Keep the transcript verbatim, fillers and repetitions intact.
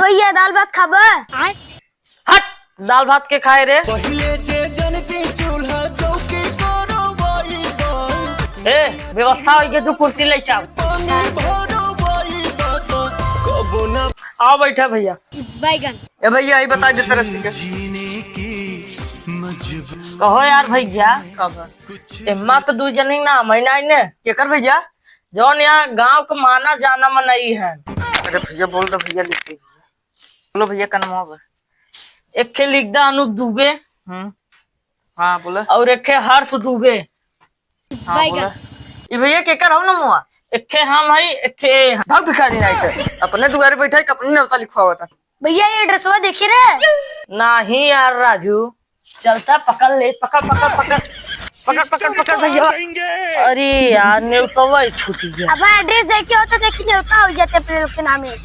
भैया, दाल भात खाबा? हट, दाल भात के खाए रे। पहिले जे जनती चूल्हा चौकी करो वही दाल। ए, व्यवस्था होइ गई, तू कुर्सी ले चल। पानी भरो वही दाल, कबो ना। आओ बैठा भैया। बैगन। ए भैया, यही बता देता रहती के। कहो यार भैया। का बा? एम्मा तो दू जनी ना, मैं नहीं ने। केकर भैया? जौन यहाँ गांव के माना जाना मनई है। अरे भैया, बोल दो भैया, लिखी। बोलो भैया, का नाम बा? एक खे लिख दा अनूप दुबे। हम्म। हाँ, बोला। और एक खे हर्ष दुबे। हाँ, बैगन। बोला। ई भैया केकर हो ना मुआ? एक खे हम है, एक खे ए है। भाग भिखारी नहीं थे। अपने दुआरे बैठा है, अपने नेवता लिखवावता। भैया, ये ड्रेसवा देखी रे। नहीं यार राजू, चलता पकड़ ले, पकड़, पकड़, पकड़, पकड़, पकड़, पकड़ भैया। अरे यार, नेवतवा ही छूट गया। अब एड्रेस देखे हो तो देखी, नेवता हो जाते अपने लोग के नामे।